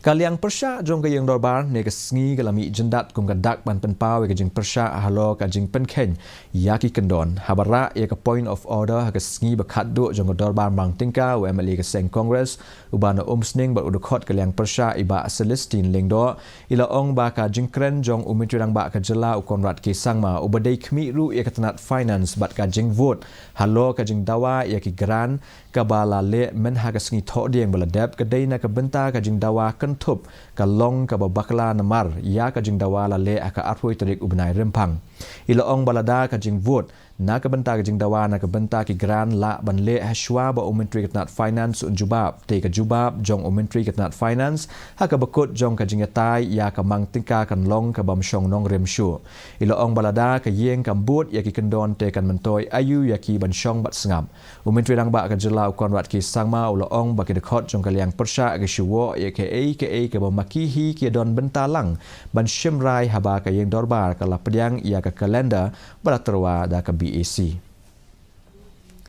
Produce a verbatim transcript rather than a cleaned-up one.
Ka liang pyrshah jong ka ïing dorbar ne ka sngi ka la mih jyndat kum ka dak ban pynpaw ïa ka jingpyrshah halor ka jingpynkheiñ ïa ki kyndon. Haba rah ïa ka point of order ha ka sngi ba khatduh jong ka dorbar mang tyngka, u M L A ka seng Congress, u Bah Naumsning bad u dkhot ka liang pyrshah i Bah Celestine Lyngdoh, i la ong ba ka jingkren jong u Myntri Rangbah ka jylla u Conrad K Sangma, uba dei khmih ruh ïa ka tnat finance bad ka jingvote halor ka jingdawa ïa ki grant kaba la leh mynha ka sngi Thohdieng ba la dep, ka dei na ka bynta ka jingdawa kynthup ka long kaba bakla namar ïa ka jingdawa la leh ha ka arphew tarik u bnai Rymphang. I la ong ba lada ka jingvote na ka bynta ka jingdawa na ka bynta ki grant lah ban leh hashwa ba u Myntri ka tnat finance un jubab, te ka jubab jong u Myntri ka tnat finance ha kaba kut jong ka jingïatai ïa ka mang tyngka kan long kaba ym shong nongrim shuh. I la ong ba lada ka ïing kam bud ïa ki kyndon te kan myntoi aïu ïa ki ban shong bad sngap. U Myntri Rangbah ka jylla u Conrad K Sangma u la ong ba ki dkhot jong ka liang pyrshah ki shu woh ïa kaei kaei kaba ma ki hi ki don bynta lang ban shim rai haba ka ïing dorbar ka la pdiang ïa ka calendar ba la tyrwa da ka B A C.